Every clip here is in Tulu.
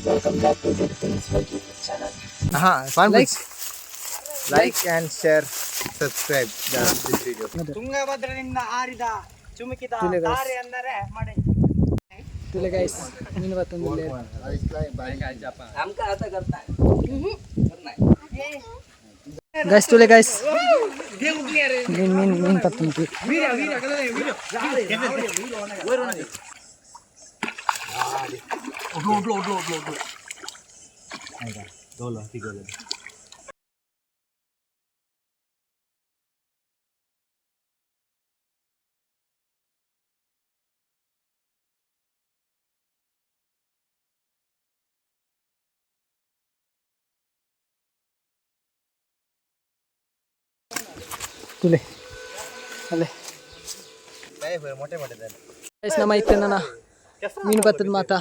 Welcome back to the Things YouTube channel. Like like and share subscribe this video. ತುಂಗಭದ್ರನಿಂದ ಆರಿದ ಚುಮುಕಿದ ತುಲೆ guys. ತಾರೆ ಅಂದರೆ ಮಳೆ. ತುಲೆ ಗೈಸ್, ಮೀನು ಬತ್ತೊಂದಿಲ್ಲ. ಗೈಸ್, ತುಲೆ ಗೈಸ್, ಮೀನು ಮೀನು ಮೀನು ಪತ್ತೊಂದು. ತುಲೆ ಅಲ್ಲೇ ಗೈಸ್, ನಮ್ಮ ಇತ್ತೆ ನನ್ನ ಮೀನು ಬತ್ತದ ಮಾತಾ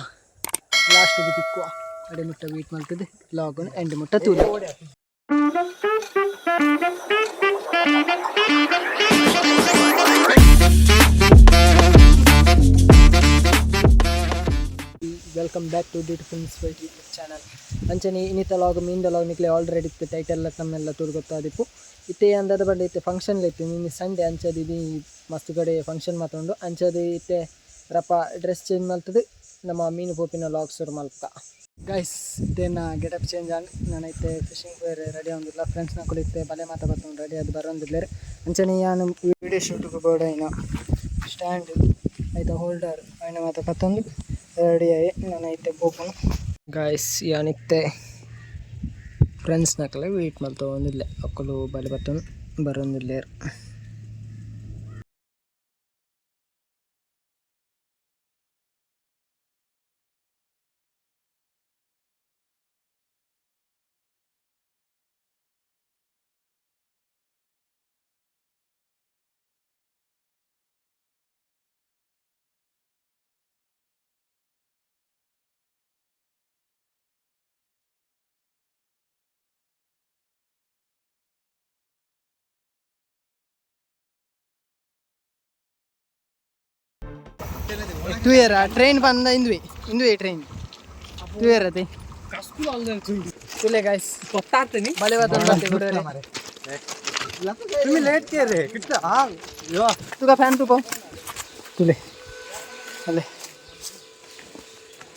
ಲಾಸ್ಟಿಗೆ ತಿಕ್ಕುವ. ಅಡೆ ಮುಟ್ಟ ವೀಟ್ ಮಾಡ್ತದೆ, ಲಾಗನ್ ಎಂಡ್ ಮುಟ್ಟ ತೂಲೆ. Welcome back to ಡಿಟ್ films YouTube channel. ಅಂಚನೆ ಇನ್ನಿತ ಲಾಗ್ ಮೀನ್ದ ಲಾಗ್ ನಿಕ್ಲೆ ಆಲ್ರೆಡಿ ಇತ್ತು ಟೈಟಲ್ ತಮ್ಮೆಲ್ಲ ತೂರು ಗೊತ್ತಾದಿಪ್ಪು. ಇತ್ತೆ ಅಂದಾದ ಬಂಡ ಇತ್ತೆ ಫಂಕ್ಷನ್ ಇತ್ತು. ನಿನ್ನೆ ಸಂಡೆ ಅಂಚದ ಇದು ಮಸ್ತ್ ಕಡೆ ಫಂಕ್ಷನ್ ಮಾತುಂಡು. ಅಂಚದ ಇತ್ತೆ ರಪ ಡ್ರೆಸ್ ಚೇಂಜ್ ಮಲ್ತದೆ, ನಮ್ಮ ಮೀನು ಪೋಪಿನ ಲಾಗ್ ಶುರು ಮಲ್ಪ. ಗೈಸ್, ಇತ್ತೇನ ಗೆಟಪ್ ಚೇಂಜ್ ಆಂಡ್ ನಾನು ಇತ್ತೆ ಫಿಶಿಂಗ್ ವೇರ್ ರೆಡಿ ಆವೊಂದಿಲ್ಲ. ಫ್ರೆಂಡ್ಸ್ ನಕುಲು ಇತ್ತೆ ಬಲೆ ಮಾತ ಬತ್ತೊಂದು ರೆಡಿ ಅದು ಬರೋಂದಿಲ್ಲೇರ್. ಅಂಚನೆ ಯಾನ್ ವಿಡಿಯೋ ಶೂಟ್ಗೆ ಬೋಡಾಯಿನ ಸ್ಟ್ಯಾಂಡ್ ಐತ ಹೋಲ್ಡರ್ ಐನ ಮಾತ ಪತ್ತೊಂದು ರೆಡಿ ಆಯಿ ನಾನು ಇತ್ತೆ ಪೋಪುನು. ಗಾಯ್ಸ್, ಯಾನಿತ್ತೆ ಫ್ರೆಂಡ್ಸ್ ನಕಲೆ ವೇಟ್ ಮಲ್ತೊಂದಿಲ್ಲೆ. ಅಕುಲು ಬಲೆ ಬತ್ತೊಂದು ಬರೋಂದಿಲ್ಲೇರ್. ತೂಯರ ಟ್ರೈನ್ ಬಂದ ಇಂದ್ವಿ ಇಂದ್ವಿ ಟ್ರೈನ್ ತೂಯರ ಅದೇ ತುಲೆ ಗಾಯ್ಸ್, ಬಲೆ ಬತ್ತೊಂದು. तुम्ही लेट के रे कितना हा यो. तुका ಫ್ಯಾನ್ ತುಕೋ. ತುಲೆ ಅಲ್ಲೇ.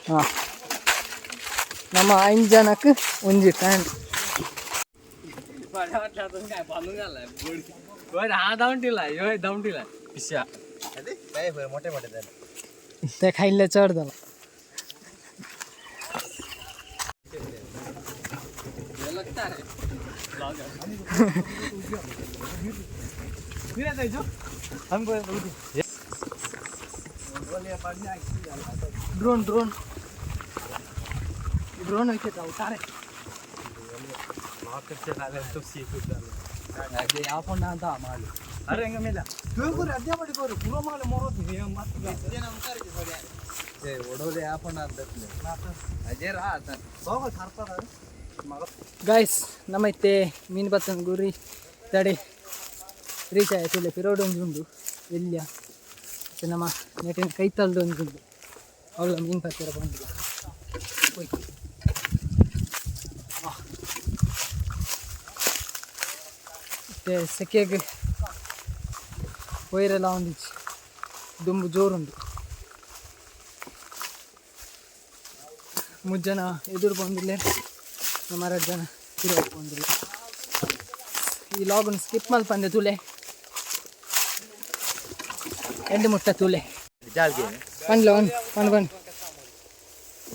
ಹಾಂ, ನಮ್ಮ ಐದು ಜನಕ್ಕೆ ಒಂಜಿ ಫ್ಯಾನ್. मोठे मोठे झाले. ते खायला चढ झाला. ಡ್ರೋನ್ ಡ್ರೋನ್ ಡ್ರೋನ್ ಹೋಯ್ತೈತೆ ತಾರೆ. ओडवले आपण. ಗಾಯ್ಸ್, ನಮ್ಮ ಇತ್ತೆ ಮೀನು ಬತ್ತನ ಗುರಿ ತಡೆ ರೀಚ್ ಆಯ್ತು. ಇಲ್ಲ ಪಿರೋಡ್ ಒಂಜಿ ಉಂಡು ಎಲ್ಲಿಯ. ಮತ್ತೆ ನಮ್ಮ ನೆಟ್ಟಿನ ಕೈತಲ್ದು ಒಂಜಿ ಉಂಡು. ಅವಳ ಮೀನು ಪತ್ತಿರ ಬಂದಿಲ್ಲ. ಹೋಯ್. ಆ. ಇತ್ತೆ ಸೆಕೆಗೆ ಪೋಯಿರೆಲ್ಲ ಒಂದಿಚ್ಚಿ ದುಂಬು ಜೋರುಂಡು. ಮುಜ್ಜನ ಎದುರು ಬಂದಿಲ್ಲ, ನಮ್ಮ ಎರಡು ಜನ ತಿರುಗಿ ಬಂದಿಲ್ಲ. ಈ ಲಾಗನ್ನು ಸ್ಕಿಪ್ ಮಲ್ಪಂದೆ ತುಲೆ, ಎಂಟು ಮುಟ್ಟ ತುಲೆ. ಪಂಡ್ಲ ಒನ್ ಪಂಡ್ ಪಂಡ್.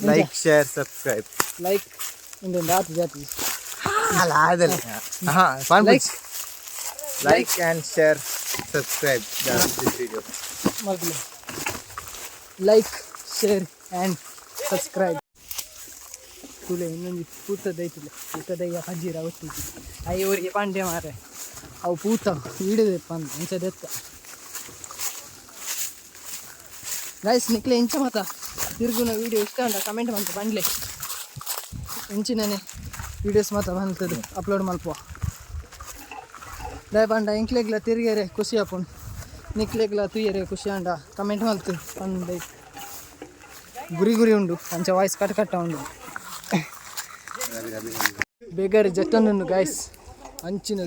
Like share subscribe. ಲೈಕ್ ಇಂದೊಂದು ಆತು ಜಾತಿ. ಹಾ. Like like and share subscribe this video. ಮಲ್ಪಲೆ. Like share and subscribe. ತುಲೆ, ಇನ್ನೊಂದು ಪೂತದ ಐತುಲೆ. ಪೂತದಯ್ಯ ಪಜ್ಜಿರ ಒತ್ತಿದ್ದು ಅಯ್ಯ ಊರಿಗೆ ಪಾಂಡೆ ಮಾರೆ. ಅವು ಪೂತ ಹಿಡಿದು ಪಂದ್ ಅಂಚದೆತ್ತ. ಗೈಸ್, ನಿಕ್ಲೆ ಇಂಚ ಮಾತ ತಿರುಗುನ ವೀಡಿಯೋ ಇಷ್ಟ ಉಂಟ ಕಮೆಂಟ್ ಮಂತ ಬಂಡ್ಲೆ. ಇಂಚಿನನೆ ವೀಡಿಯೋಸ್ ಮಾತ ಬಂತದೆ ಅಪ್ಲೋಡ್ ಮಲ್ಪುವ. ದಾಯ ಪಂಡ ಎಂಕ್ಲೆಗ್ಲ ತಿರುಗೇರೆ ಖುಷಿ ಆಪುಂಡು. ನಿಕ್ಲೆಗ್ಲ ತೂಯರೆ ಖುಷಿ ಆಂಡ ಕಮೆಂಟ್ ಮಲ್ತು ಪಂದ್. ಗುರಿ ಗುರಿ ಉಂಡು, ಅಂಚ ವಾಯ್ಸ್ ಕಟ್ ಕಟ್ಟ ಉಂಡು. ಬೇಗಾರಿ ಜತ್ತೊಂದು ಗಾಯ್ಸ್ ಅಂಚಿನ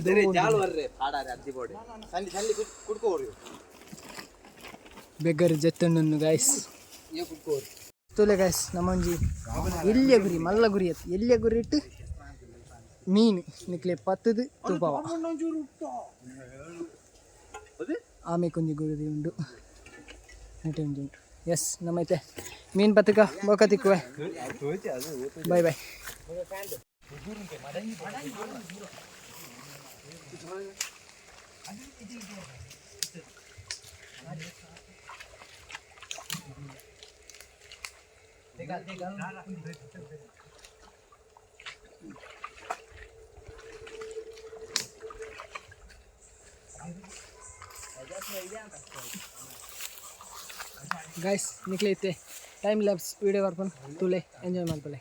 ಬೆಗ್ಗರಿ ಜತ್ತೊಂದು ಗಾಯ್ಸ್. ತೋಲೆ ಗಾಯ್ಸ್, ನಮ್ಮೊಂಜಿ ಎಲ್ಲಿಯ ಗುರಿ, ಮಲ್ಲ ಗುರಿ ಅತ್ತು. ಎಲ್ಲಿಯ ಗುರಿ ಇಟ್ಟು ಮೀನು ನಿಕ್ಲೆ ಪತ್ತದು ತೂಪವ. ಆಮೆ ಕೊಂಜಿ ಗುರಿ ಉಂಡು, ನೆಟೆ ಒಂಜಿ ಉಂಟು. ಎಸ್, ನಮ್ಮೈತೆ ಮೀನು ಪತ್ತಕ ಬೋಕ ತಿಕ್ಕುವೆ. Bye bye. ಗಾಯ್ಸ್, ನಿಕ್ಲೈತೆ ಟೈಮ್ ಲ್ಯಾಬ್ಸ್ ವಿಡಿಯೋ ಬರ್ಕೊಂಡು ತುಲೆ, ಎಂಜಾಯ್ ಮಾಡ್ಕೊಳ್ಳೆ.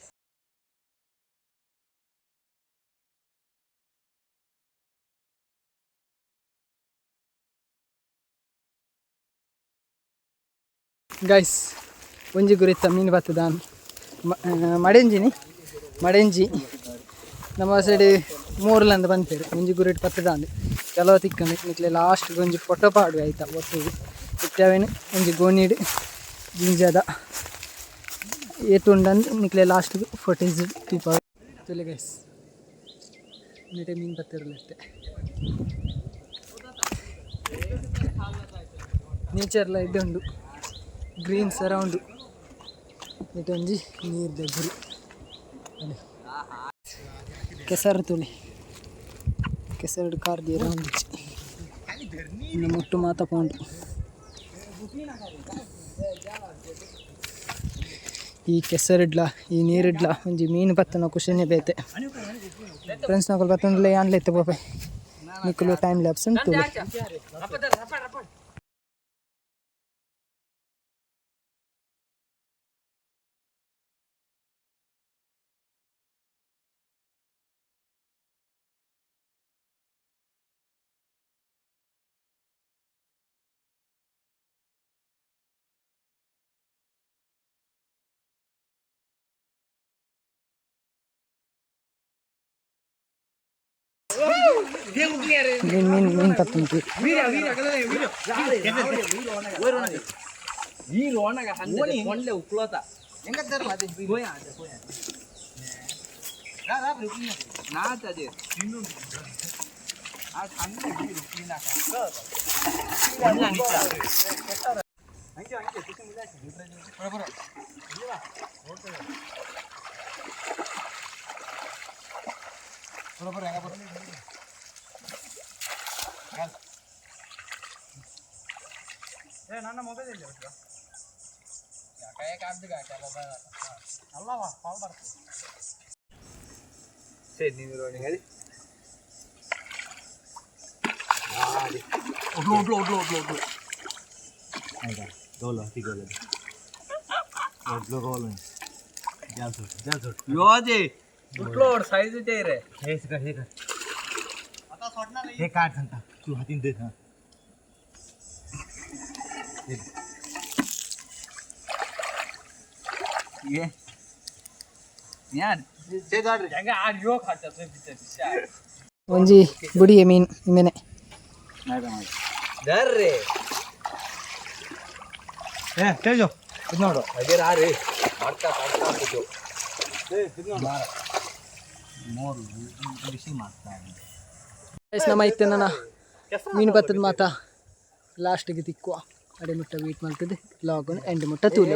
ಗಾಯ್ಸ್, ಒಂಜಿ ಗುರಿತ್ತ ಮೀನು ಬತ್ತದ. ಮಡೆಂಜಿನಿ ಮಡೆಂಜಿ ನಮ್ಮ ಸೈಡ್ ಮೂರ್ಲಂದ ಬಂತೇರು. ಒಂಜಿ ಗುರಿಟ್ ಪತ್ತದ ಅಂದು ಕೆಲವು ತಿಕ್ಕಂದು. ನಿಕ್ಲೆ ಲಾಸ್ಟ್ ಒಂಜಿ ಫೋಟೋ ಪಾಡುವೆ ಆಯ್ತಾ ಒಟ್ಟಿಗೆ. ಇತ್ತವೇನು ಒಂಜಿ ಗೋಣಿಡ್ ಜಿಂಜದ ಏತುಂಡಂದು ನಿಕ್ಲೆ ಲಾಸ್ಟ್ ಫೋಟೇಜ್ ತೂಪ ತುಲೆ. ಗೈಸ್, ನೀಟೆ ಮೀನು ಬತ್ತಿರಲಿತ್ತೆ. ನೇಚರ್ಲ ಇದ್ದುಂಡು, ಗ್ರೀನ್ ಸರೌಂಡು. ಒಂಜಿ ನೀರ್ದ ಗುರಿ ಅಲೆ. ಕೆಸರು ತುಳಿ, ಕೆಸರು ಕಾರ್ ದೀರ ಒಂಜಿ ಮುಟ್ಟು ಮಾತ ಪೋಂಡು. ಈ ಕೆಸರಿಡ್ಲ ಈ ನೀರಿಡ್ಲ ಒಂಜಿ ಮೀನು ಪತ್ತನ ಖುಷಿನೇ ಬೇತೆ. ಫ್ರೆಂಡ್ಸ್ ನಕುಲು ಬತ್ತೊಂಡ್ಲೆ ಯಾನ್ಲೆ ಇತ್ತೆ ಪೋಪೆ. ನಿಕುಲು ಟೈಮ್ ಲ್ಯಾಪ್ಸ್ ತೂಲೆ. ಮೀನು ಮೀನು ಮೀನು ಪತ್ತುಂಟು. हे काढ सांगता तू हातीन दे. हा. ಒಂಜಿ ಬುಡಿಯೆ ಮೀನು ಇಂಬೆನೆ. ಏ ತೇಜು, ಇದು ನೋಡು. ಗೈಸ್, ನಮ್ಮ ಇತ್ತೆ ನನ್ನ ಮೀನು ಬತ್ತದ ಮಾತ ಲಾಸ್ಟಿಗೆ ತಿಕ್ಕುವ. ಅಡೆ ಮುಟ್ಟ ವೀಟ್ ಮಾಡ್ತದೆ. ಲಾಗ್ ಎಂಡ್ ಮುಟ್ಟ ತೂಲೆ.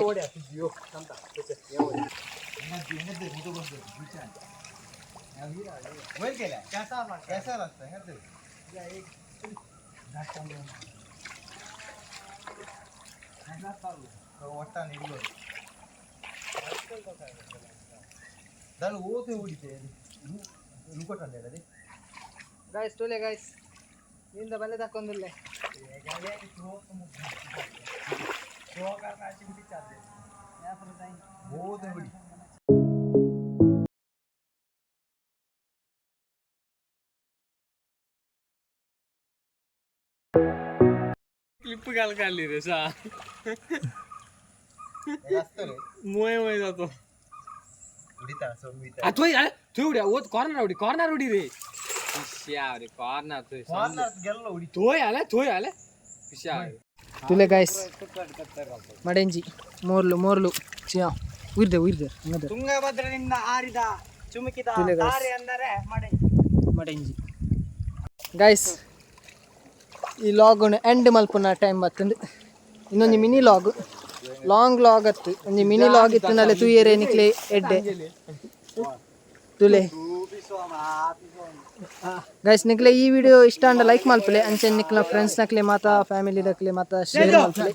ಗಾಯ್ಸ್, ತೂಲೆ ಗಾಯ್ಸ್, ನಿಂದ ಬಲೆ ತಕ್ಕೊಂದಿಲ್ಲ. क्लिप काल काढली रे सा मोय मोय जातो. ಆ ತೋಯ್ ಅರೆ ತೋಯ್ ಉಡಿ ಓದ್ ಕಾರ್ನರ್ ಉಡಿ, ಕಾರ್ನರ್ ಉಡಿ ರೀ. ವಿಷ್ಯ ಕಾರ್ನರ್ ತೋಯ್. ತೋಯ್ ಅಲೆ, ತೋಯ್ ಅಲೆ. ವಿಷ್ಯ. ತುಲೆ ಗಾಯ್ಸ್, ಮಡೆಂಜಿ ಮೋರ್ಲು ಮೋರ್ಲು ಚಿಯಾ ಉಯಿರ್ದೆ ಉಯಿರ್ದೆ ಹಂಗದ. ತುಂಗಭದ್ರನಿಂದ ಆರಿದ ಚುಮುಕಿದ ತುಲೆ guys. ತಾರೆ ಅಂದರೆ ಮಡಂಜಿ. ಮಡೆಂಜಿ ಗೈಸ್, ಈ ಲಾಗುನು ಎಂಡ್ ಮಲ್ಪುನ ಟೈಮ್ ಬತ್ತಂದು. ಇನ್ನೊಂದು ಮಿನಿ ಲಾಗ್, ಲಾಂಗ್ ಲಾಗ್ ಅತ್ತು. ಒಂಜಿ ಮಿನಿ ಲಾಗ್ ಇತ್ತಿನಲ್ಲೇ ತೂಯೆರೆ ನಿಕ್ಲೆ ಎಡ್ಡೆ. ತುಲೆ ಗೈಸ್, ನಿಕ್ಲೆ ಈ ವಿಡಿಯೋ ಇಷ್ಟ ಅಂಡ ಲೈಕ್ ಮಲ್ಪಲೆ. ಅಂಚೆ ನಿಕ್ಲ ಫ್ರೆಂಡ್ಸ್ ನಕ್ಲೆ ಮಾತಾ ಫ್ಯಾಮಿಲಿ ದಕ್ಲೆ ಮಾತಾ ಶೇರ್ ಮಲ್ಪಲೆ.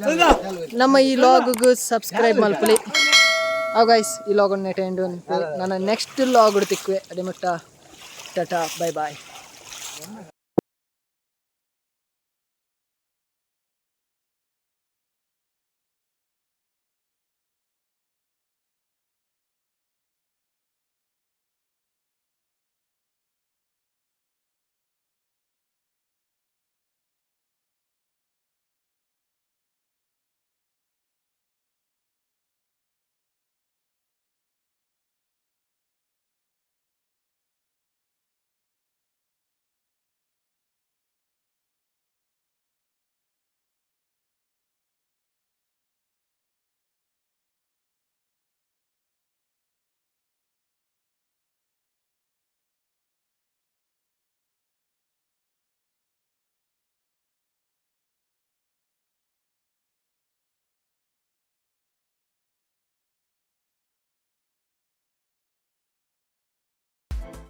ನಮ್ಮ ಈ ಲಾಗ್ ಸಬ್ಸ್ಕ್ರೈಬ್ ಮಲ್ಪಲೆ. ಅವ್ ಗೈಸ್, ಈ ಲಾಗ್ ನೆಟ್ ಎಂಡ್. ನನ್ನ ನೆಕ್ಸ್ಟ್ ಲಾಗ್ ತಿಕ್ಕುವೆ. ಅದೇ ಮಟ್ಟ ಟಾಟಾ, ಬೈ ಬಾಯ್.